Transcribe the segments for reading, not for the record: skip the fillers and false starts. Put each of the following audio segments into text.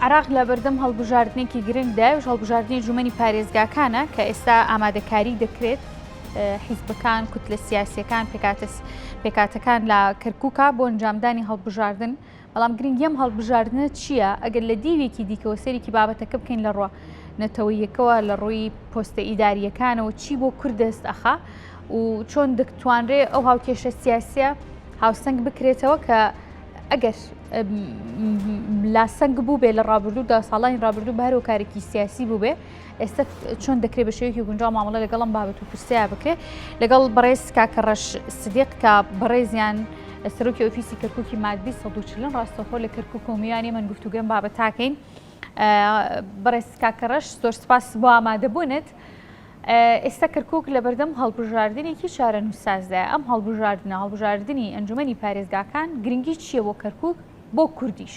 عێراق لەبەردەم هەڵبژاردنێکی گرنگدایە ئەویش هەڵبژاردنی ئەنجومەنی پارێزگاکانە کە ئێستا ئامادەکاری دەکرێت حیزبەکان کوتلە سیاسیەکان پێکاتەکان لە کەرکووکە بۆ ئەنجامدانی هەڵبژاردن بەڵام گرنگی ئەم هەڵبژاردنە چییە ئەگەر لە دیوێکی دیکەوە سەرێکی بابەتەکە بکەین لە ڕووە نەتەوەیەکەوە لە ڕووی پۆستە ئیداریەکانەوە چی بۆ کورد دەست ئەخا و چۆن دەتوانرێ ئەو هاوکێشە سیاسیە هاوسەنگ بکرێتەوە کە ئەگەر لاسەنگ بووبێ لە ڕابردوودا ساڵانی ڕابردوو بە هەر هۆکارێکی سیاسی بووبێ ئێستا چۆن دەکرێت بە شێوەیەکی گونجاو مامەڵە لەگەڵ ئەم بابەت و پرسەیە بکرێت لەگەڵ بەڕێز کاکە ڕەش سدیق کە بەڕێزیان سەرۆکی ئۆفیسی کەرکوکی ماددی 140 ڕاستەوخۆ لە کەرکوک و میوانی من گفتوگۆم بابەتاکەین بەڕێز کاکە ڕەش زۆر سپاس بۆ ئامادەبوونت. ئێستا کەرکوک لەبەردەم هەڵبژاردنێکی چارەنووسسازدایە، ئەم هەڵبژاردنە، هەڵبژاردنی ئەنجومەنی پارێزگاکان گرنگی چییە بۆ کەرکوک، بۆ کوردیش؟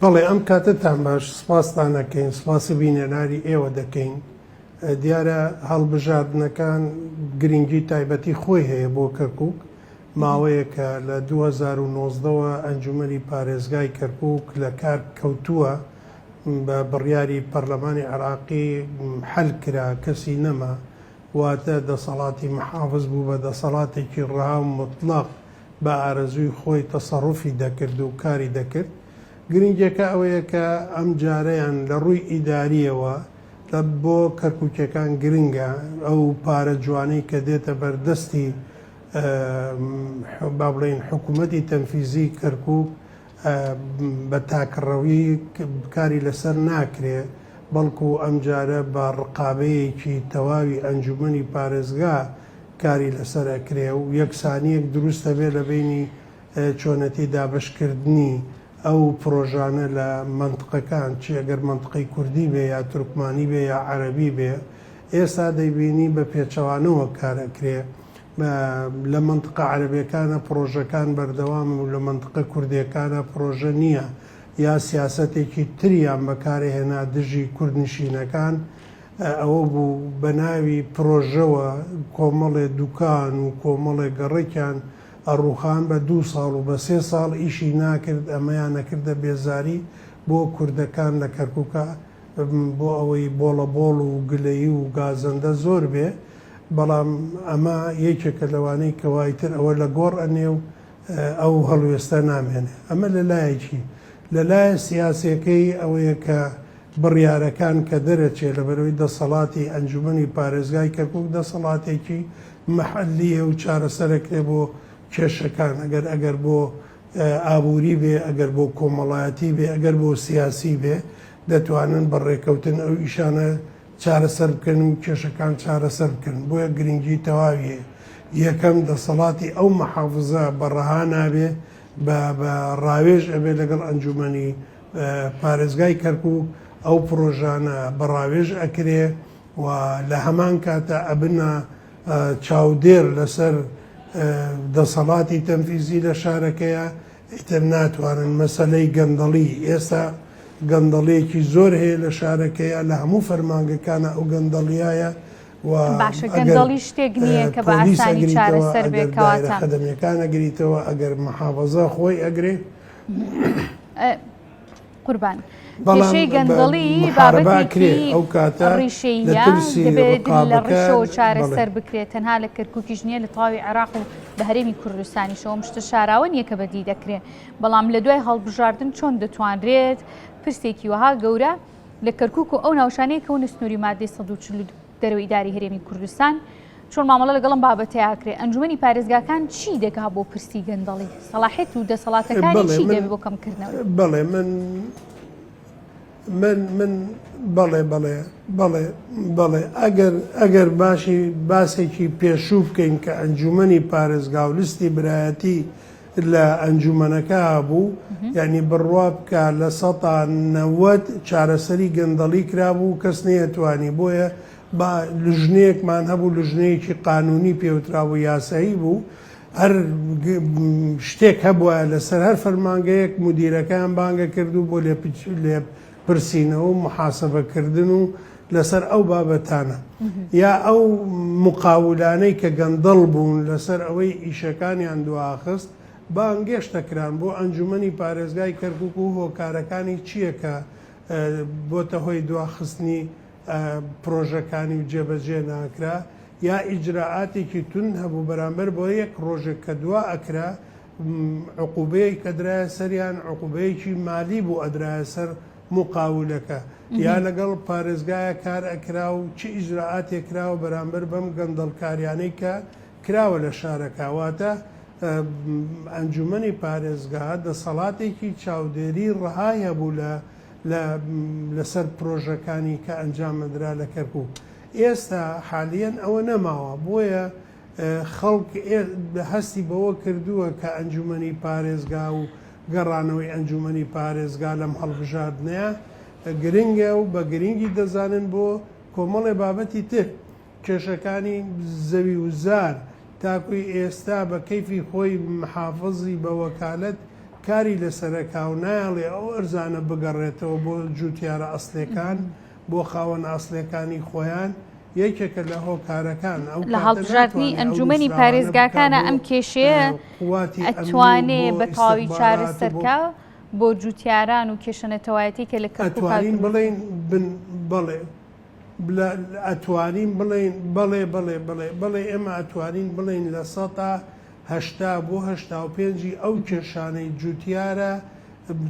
بەڵێ ئەم کاتەتان باش، سپاستان ئەکەین، سپاسی بینەرانی ئێوە دەکەین. دیارە هەڵبژاردنەکان گرنگی تایبەتی خۆی هەیە بۆ کەرکوک، ماوەیەکە لە 2019 وە ئەنجومەنی پارێزگای کەرکوک لە کار کەوتووە، بە بڕیاری پەرلەمانی عێراقی حەل کرا، کەسی نەما، واتە دەسەڵاتی محافز بوو بە دەسەڵاتێکی ڕەها و موتڵەق بە ئارەزووی خۆی تەسەروفی دەکرد و کاری دەکرد. گرنگیەکە ئەوەیە کە ئەمجارەیان لە ڕووی ئیدارییەوە لە بۆ کەرکوکیەکان گرنگە، ئەو پارە جوانەی کە دێتە بەر دەستی با بڵێین حکوومەتی تەنفیزی کەرکووک بە تاکڕەوی کاری لەسەر ناکرێ، بەڵکو ئەمجارە بە ڕقابەیەکی تەواوی ئەنجوومەنی پارێزگا کاری لەسەر ئەکرێ و یەکسانییەک دروست ئەبێ لە بەینی چۆنەتی دابەشکردنی ئەو پرۆژانە لە مەنتقەکان چ ئەگەر مەنتقەی کوردی بێ یا تورکمانی بێ یا عەرەبی بێ ئێستا دەیبینی بە پێچەوانەوە کار ئەکرێ لە مەنتقە عەرەبیەکانە پرۆژەکان بەردەوامن و لە مەنتقە کوردیەکانە پرۆژە نییە یا سیاسەتێکی تریان بەکارهێنا دژی کوردنشینەکان ئەوە بوو بە ناوی پرۆژەوە کۆمەڵێ دوکان و کۆمەڵێ گەڕەکیان ئەڕوخان بە دوو ساڵ و بە سێ ساڵ ئیشی ناکرد ئەمەیان ئەکردە بێزاری بۆ کوردەکان لە کەرکوکا بۆ ئەوەی بۆڵە بۆڵ و گلەیی و گازەندە زۆر بێ بەڵام ئەمە یەکێکە لەوانەی کەوا ئیتر ئەوە لە گۆڕ ئەنێ و ئەو هەڵوێستە نامێنێ ئەمە لە لایەکی لە لایە سیاسیەکەی ئەوەیە کە بڕیارەکان کە دەرەچێ لەبەرئەوەی دەسەڵاتی ئەنجومەنی پارێزگای کەرکوک دەسەڵاتێکی مەحەلییە و چارەسەرەکرێ بۆ کێشەکان ئەگەر ئەگەر بۆ ئابووری بێ ئەگەر بۆ کۆمەڵایەتی بێ ئەگەر بۆ سیاسی بێ دەتوانن بە ڕێکەوتن ئەو ئیشانە چارەسەر بکەن و کێشەکان چارەسەر بکەن بۆیە گرنگی تەواوی هەیە یەکەم دەسەڵاتی ئەو محافزە بە ڕەها نابێ بە بە ڕاوێژ ئەبێ لەگەڵ ئەنجومەنی پارێزگای کەرکوک ئەو پرۆژانە بە ڕاوێژ ئەکرێ و لە هەمان کاتا ئەبنە چاودێر لەسەر دەسەڵاتی تەنفیزی لە شارەکەیا ئیتر ناتوانن مەسەلەی گەندەڵی ئێستا گەندەڵیەکی زۆر هەیە لە شارەکەیا لە هەموو فەرمانگەکانە ئەو گەندەڵیایە و باشە ئەگەر گەندەڵی شتێک نییە کە بە پۆلیس ئاسانی ئەگریتەوە چارەسەر بێ ئەگەر دایرە کەواتە خەدەمیەکان ئەگریتەوە ئەگەر محافەزە خۆی ئەگرێ قوربان بەڵام کێشەی گەندەڵی محاربە ئەکرێ بابەتێکی ئەو کاتە لە ڕیشەییە ترسی دەبێت لە ڕقابەکە ڕیشەوە بەڵێ. چارەسەر بکرێت تەنها لە کەرکوکیش نییە لە تەواوی عێراق و لە هەرێمی کوردستانیشەوە ئەم شتە شاراوە نییە کە بەدی دەکرێت بەڵام لە دوای هەڵبژاردن چۆن دەتوانرێت پرسێکی وەها گەورە لە کەرکوک و ئەو ناوچانەی کەونە سنووری مادەی 142 دەرەوەی ئیداری هەرێمی کوردستان چۆن مامەڵە لەگەڵ ئەم بابەتەیا ئەکرێ؟ ئەنجومەنی پارێزگاکان چی دەکا بۆ پرسی گەندەڵی؟ سەڵاحیەت و دەسەڵاتەکانی بەڵێ چی من دەبێ بۆ کەمکردنەوەی؟ بەڵێ من من من بەڵێ بەڵێ بەڵێ بەڵێ ئەگەر ئەگەر باشی باسێکی پێشوو بکەین کە ئەنجومەنی پارێزگا و لستی برایەتی لە ئەنجومەنەکە هەبوو یعنی بڕوا بکە 90% چارەسەری گەندەڵی کرابوو کەس نەیەتوانی بۆیە با لوژنەیەکمان هەبوو لوژنەیەکی قانونی پێوترابوو یاسایی بوو هەر شتێک هەبوایە لەسەر هەر فەرمانگەیەک مدیرەکەیان بانگە کرد و بۆ لێپرسینەوە و محاسبەکردن و. لەسەر ئەو بابەتانە یا ئەو مقاولانەی کە گەندەڵ بوون لەسەر ئەوەی ئیشەکانیان دواخست بانگێشتە کران بۆ ئەنجومەنی پارێزگای کەرکوک و هۆکارەکانی چییە کە بۆتە هۆی دواخستنی پرۆژەکانی و جێبەجێ ناکرا یا ئیجرائاتێکی توند هەبوو بەرامبەر بۆ یەک ڕۆژێک کە دوا ئەکرا عقوبەیەک کە درایە سەریان عقوبەیەکی مالی بوو ئەدرایە سەر مقاولەکە یا لەگەڵ پارێزگایە کار ئەکرا و چ ئیجرائاتێک کراوە بەرامبەر بەم گەندەڵکاریانەی کە کراوە لە شارەکە واتە ئەنجومەنی پارێزگا دەسەڵاتێکی چاودێری ڕەهای هەبوو لە لە لەسەر پرۆژەکانی کە ئەنجام ئەدرا لە کەرکوک ئێستا حالیەن ئەوە نەماوە بۆیە خەڵک هەستی بەوە کردووە کە ئەنجومەنی پارێزگا و گەڕانەوەی ئەنجومەنی پارێزگا لەم هەڵبژاردنەیە گرنگە و بە گرنگی دەزانن بۆ کۆمەڵێ بابەتی تر. کێشەکانی زەوی و زار تاکوی ئێستا بە کەیفی خۆی محافزی بە وەکالەت کاری لەسەرەکا و نایەڵێ ئەو ئەرزانە بگەڕێتەوە بۆ جوتیارە ئەسڵیەکان بۆ خاوەن ئەسڵیەکانی خۆیان یەکێکە لە هۆکارەکان ئەو لە کاتە هەڵبژاردنی ناتوانێ ئەو ئەنجومەنی نوسراوانە بکا پارێزگاکانا بۆ ئەم کێشەیە قوواتی ئەمنی و ئەتوانێ بۆ بە تەواوی ئیستخبارات و چارەسەر بۆ کا بۆ جوتیاران و کێشە نەتەوایەتی کە لە کەرکوکا ئەتوانین دروست بڵێین بن بەڵێ لە ئەتوانین بڵێین بەڵێ بەڵێ بەڵێ بەڵێ ئێمە ئەتوانین بڵێین 80% بۆ 85 ی ئەو کێشانەی جوتیارە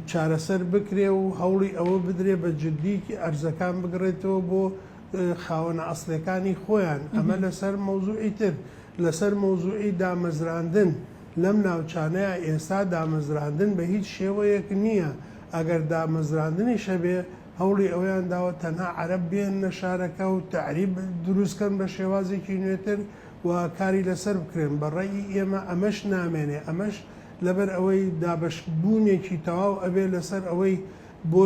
چارەسەر بکرێ و هەوڵی ئەوە بدرێ بە جدی ئەرزەکان بگڕێتەوە بۆ خاوەنە ئەسڵیەکانی خۆیان ئەمە لەسەر مەوزوعی تر لەسەر مەوزوعی دامەزراندن لەم ناوچانەیا ئێستا دامەزراندن بە هیچ شێوەیەک نییە ئەگەر دامەزراندنیش هەبێ هەوڵی ئەوەیان داوە تەنها عەرەب بێننە شارەکە و تەعریب دروست کەن بە شێوازێکی نوێتر و کاری لەسەر بکرێن بە ڕەئی ئێمە ئەمەش نامێنێ ئەمەش لەبەر ئەوەی دابەش بوونێکی تەواو ئەبێ لەسەر ئەوەی بۆ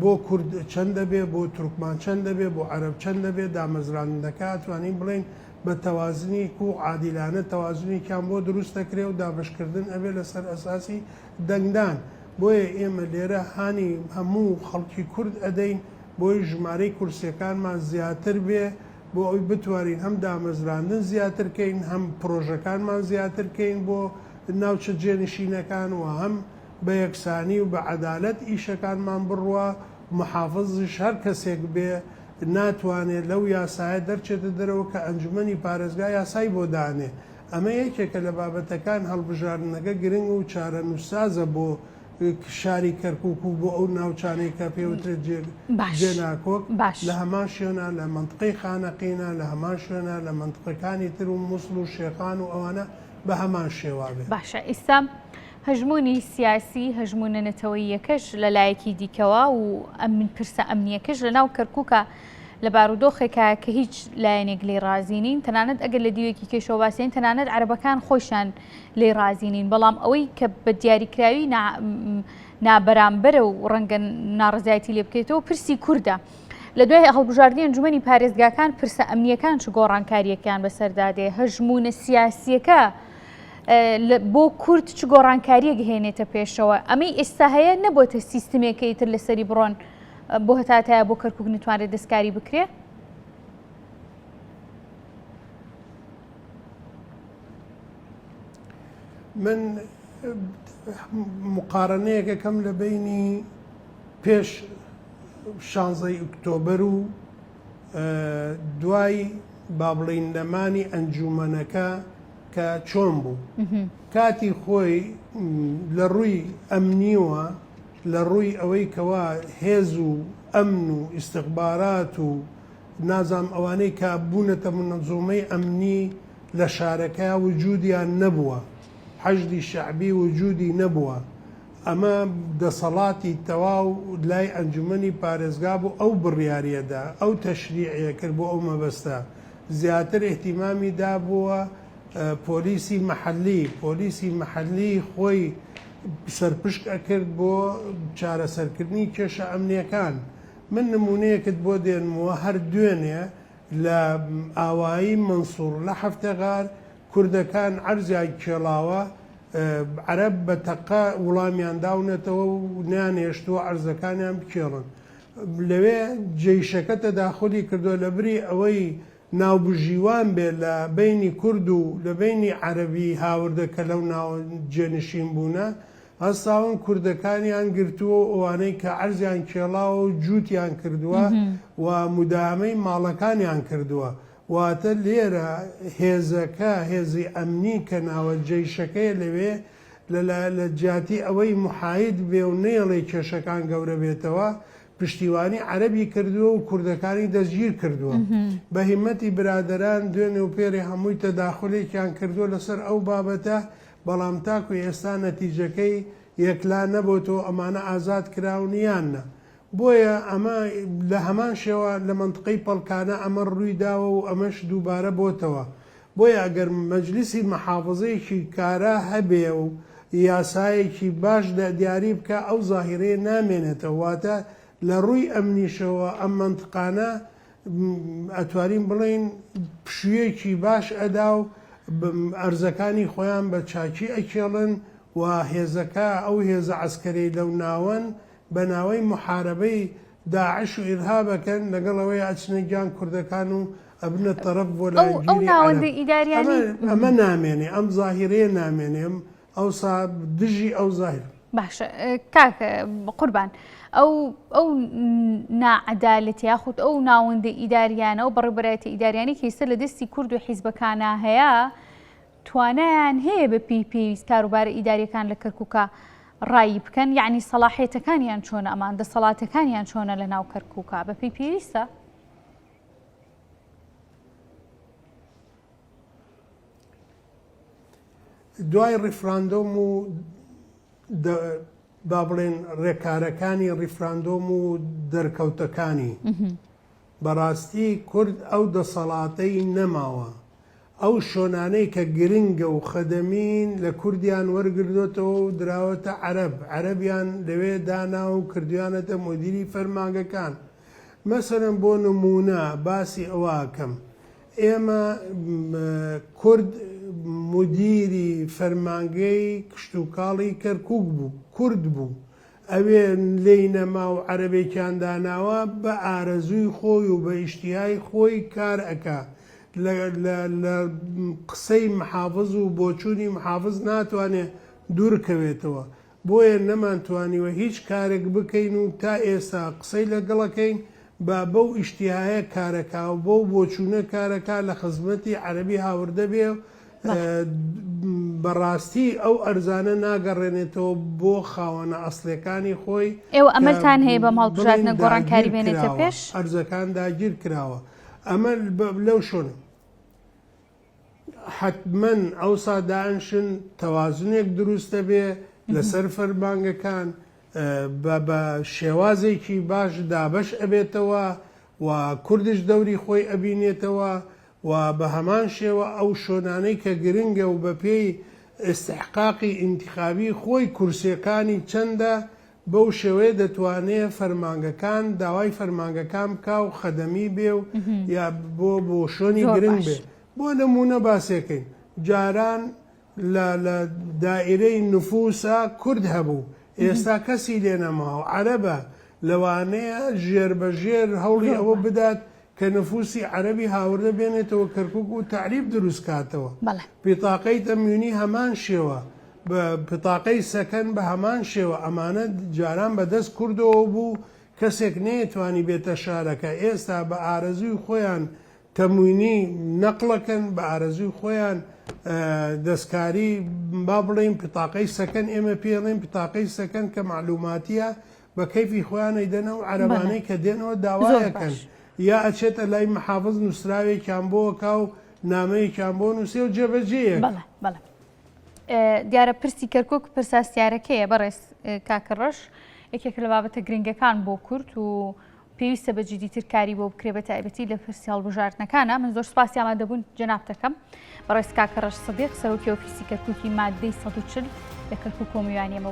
بۆ کورد چەند دەبێ بۆ تورکمان چەند دەبێ بۆ عەرەب چەند دەبێ دامەزراندنەکە ئەتوانین بڵێین بە تەوازنیک و عادیلانە تەوازنێکیان بۆ دروست دەکرێ و دابەشکردن ئەبێ لەسەر ئەساسی دەنگدان بۆیە ئێمە لێرە هانی هەموو خەڵکی کورد ئەدەین بۆی ژمارەی کورسیەکانمان زیاتر بێ بۆ ئەوی بتوانین هەم دامەزراندن زیاتر کەین هەم پرۆژەکانمان زیاتر کەین بۆ ناوچە جێنشینەکان و هەم بە یەکسانی و بە عەدالەت ئیشەکانمان بڕوا، محافزیش هەر کەسێک بێ ناتوانێ لەو یاسایە دەرچێتە دەرەوە کە ئەنجومەنی پارێزگا یاسای بۆ دانێ. ئەمە یەکێکە لە بابەتەکان، هەڵبژاردنەکە گرنگ و چارەنووسسازە بۆ شاری کەرکوک و بۆ ئەو ناوچانەی کە پێوترێت جێ باش جێناکۆک باش. لە هەمان شوێنا لە مەنتقەی خانەقینە لە هەمان شوێنا لە مەنتقەکانی تر و موسڵ و شێخان و ئەوانە بە هەمان شێوە بێ. باشە ئیستا هەژموونی سیاسی، هەژموونە نەتەوەییەکەش لە لایەکی دیکەوە و ئەمن پرسە ئەمنییەکەش لە ناو کەرکووکە لە بارودۆخێکە کە هیچ لایەنێک لێی ڕازی نین، تەنانەت ئەگەر لە دیوێکی کەیشەوە باسیین تەنانەت عەرەبەکان خۆیشیان لێی ڕازی نین، بەڵام ئەوەی کە بە دیاریکراوی نابەرامبەرە و ڕەنگە ناڕەزایەتی لێ بکرێتەوە پرسی کوردە. لە دوای هەڵبژاردنی ئەنجومەنی پارێزگاکان پرسە ئەمنییەکان چ گۆڕانکارییەکیان بەسەردا دێ؟ هەژموونە سیاسییەکە بۆ کورد چ گۆڕانکارییەک هێنێتە پێشەوە؟ ئەمەی ئێستا هەیە نەبۆتە سیستمێکە ئیتر لەسەری بڕۆن بۆ هەتاتایە بۆ کەرکوک نتوانرێت دەستکاری بکرێ؟ من مقارنەیەکەکەم لە بینی پێش شانزەی ئۆکتۆبەر و دوای با بڵێین نەمانی ئەنجومەنەکە کە چۆن بوو کاتی خۆی لە ڕووی ئەمنیوە لە ڕووی ئەوەی کەوا هێز و ئەمن و ئیستخبارات و نازام ئەوانەی کە بوونەتە منەزومەی ئەمنی لە شارەکە وجودیان نەبووە حەشدی شەعبی وجودی نەبووە ئەمە دەسەڵاتی تەواو لای ئەنجومەنی پارێزگا بوو ئەو بڕیاریەدا ئەو تەشریعیە کرد بۆ ئەو مەبەستە زیاتر ئیهتیمامی دابووە پۆلیسی مەحەلی پۆلیسی مەحەلی خۆی سەرپشک ئەکرد بۆ چارەسەرکردنی کێشە ئەمنیەکان من نمونەیەکت بۆ دێنمەوە هەر دوێنێ لە ئاوایی مەنسوڕ لە حەفتەغار کوردەکان عەرزیان کێڵاوە، عەرەب بە تەقە وڵامیان داونەتەوە و نەیانهێشتووە عەرزەکانیان بکێڵن. لەوێ جەیشەکە تەداخولی کردووە لە بری ئەوەی ناوبژیوان بێ لە بەینی کورد و لە بەینی عەرەبی هاوردە کە لەو ناوە جێنشین بوونە هەستاون کوردەکانیان گرتووە و ئەوانەی کە عەرزیان کێڵاوە و جووتیان کردووە و موداهەمەی ماڵەکانیان کردووە واتە لێرە هێزەکە هێزی ئەمنی کە ناوە جەیشەکەیە لەوێ لە لە جیاتی ئەوەی محاید بێ و نەیەڵێ کێشەکان گەورە بێتەوە پشتیوانی عەرەبی کردووە و کوردەکانی دەستگیر کردووە. بە هیمەتی برادەران دوێنێ و پێرێ هەمووی تەداخولێکیان کردووە لەسەر ئەو بابەتە، بەڵام تاکو ئێستا نەتیجەکەی یەکلا نەبۆتەوە ئەمانە ئازاد کراون یان نا. بۆیە ئەمە لە هەمان شێوە لە مەنتقەی پەڵکانە ئەمە ڕووی داوە و ئەمەش دووبارە بۆتەوە. بۆیە ئەگەر مەجلیسی مەحافزەیەکی کارا هەبێ و یاسایەکی باش دیاری بکا ئەو زاهیرەیە نامێنێتەوە واتە لە ڕووی ئەمنیشەوە ئەم مەنتقانە ئەتوانین بڵێین پشوویەکی باش ئەدا و ئەرزەکانی خۆیان بە چاکی ئەکێڵن و هێزەکە ئەو هێزە عەسکەرەی لەو ناوەن بە ناوەی موحارەبەی داعش و ئیرهاب ئەکەن لەگەڵ ئەوەی ئەچنە گیان کوردەکان و ئەبنە تەڕەف بۆ ئەو ئەو لایەنگیری عەرەب ناوەندە ئەمە ئیداریانەی ئەمە نامێنێ ئەم زاهیرەیە نامێنێ ئەم ئەوسا دژی ئەو زاهیر. باشە کاک قوربان ئەو ئەو ناعەدالەتی یاخود ئەو ناوەندە ئیداریانە و بەڕێوبەرایەتە ئیداریانەی کە ئیستا لە دەستی کورد و حیزبەکانا هەیە توانایان هەیە بە پێی پێویست کاروبارە ئیداریەکان لە کەرکوکا ڕایی بکەن یعنی سەڵاحێتەکانیان چۆنە ئەمان دەسەڵاتەکانیان چۆنە لە ناو کەرکوکا بە پێی پێویستە؟ دوای ڕیفراندۆم و با بڵێن ڕێکارەکانی ڕیفراندۆم و دەرکەوتەکانی بەڕاستی کورد ئەو دەسەڵاتەی نەماوە. ئەو شۆنانەی کە گرنگە و خەدەمین لە کوردیان وەرگردۆتەوە و دراوەتە عەرەب، عەرەبیان لەوێ داناوە و کردویانەتە مودیری فەرمانگەکان. مەسەلەن بۆ نموونە باسی ئەوە ئەکەم ئێمە کورد مودیری فەرمانگەی کشتوکاڵی کەرکوک بوو، کورد بوو. ئەوێ لێی نەما و عەرەبێکیان داناوە بە ئارەزووی خۆی و بە ئیشتیهای خۆی کار ئەکا لە لە لە قسەی محافز و بۆچوونی محافز ناتوانێ دوور کەوێتەوە بۆیە نەمانتوانیوە هیچ کارێک بکەین و تا ئێستا قسەی لەگەڵ ئەکەین بە بەو ئیشتیهایە کارەکا و بەو بۆچوونە کارەکا لە خزمەتی عەرەبی هاوردە بێ بەڕاستی ئەو ئەرزانە ناگەڕێنێتەوە بۆ خاوەنە ئەسڵیەکانی خۆی ئێوە کە ئەمەلتان هەیە بەم بڵێین هەڵبژاردنە گۆڕانکاری داگیر بێنێتە کراوە پێش؟ ئەرزەکان داگیر کراوە ئەمە لەو شۆنە حەتمەن ئەوسا دانشن تەوازنێک دروست دەبێ لەسەر فەرمانگەکان بە بە شێوازێکی باش دابەش ئەبێتەوە و کوردش دەوری خۆی ئەبینێتەوە و بە هەمان شێوە ئەو شۆنانەی کە گرنگە و بە پێی ئیستحقاقی ئینتیخابی خۆی کورسیەکانی چەندە بەو شێوەیە دەتوانێ فەرمانگەکان داوای فەرمانگەکان بکا و خەدەمی بێ و یا بۆ بۆ شۆنی زۆر گرنگ باش. بێ بۆ نموونە باسێکەین جاران لە لە دائیرەی نفوسا کورد هەبوو ئێستا کەسی لێ نەماوە عەرەبە لەوانەیە ژێر بە ژێر هەوڵی زۆر ئەوە باش. بدات کە نفوسی عەرەبی هاوردە بێنێتەوە کەرکوک و تەعریب دروست کاتەوە. بەڵێ. پیتاقەی تەمیونی هەمان شێوە، بە پتاقەی سەکەن بە هەمان شێوە، ئەمانە جاران بە دەست کوردەوە بوو کەسێک نەیەتوانی بێتە شارەکە، ئێستا بە ئارەزووی خۆیان تەموینی نەقڵەکەن، بە ئارەزووی خۆیان دەستکاری با بڵێین پتاقەی سەکەن ئێمە پێی ئەڵێین پتاقەی سەکەن کە مەعلوماتیە بە کەیفی خۆیان ئەیدەن ئەو عەرەبانەی کە دێنەوە داوای ئەکەن یا ئەچێتە لای محافز نووسراوێکیان بۆ ئەکا و نامەیەکیان بۆ نووسێ و جێبەجێی ئەکا. بەڵێ بەڵێ دیارە پرسی کەرکک پرساستیارەکەیە بەڕێز کاکە ڕەش یەکێکە لە بابەتە گرنگەکان بۆ کورد و پێویستە بە جدیتر کاری بۆ بکرێ بە تایبەتی لە پرسی هەڵبژاردنەکانە من زۆر سپاسی ئامادەبوون جەنابتەکەم بەڕێز کاکە ڕەش سدیق سەرۆکی ئۆفیسی کەرکوکی مادەی 140 لە کەرکک و میوانیەمە.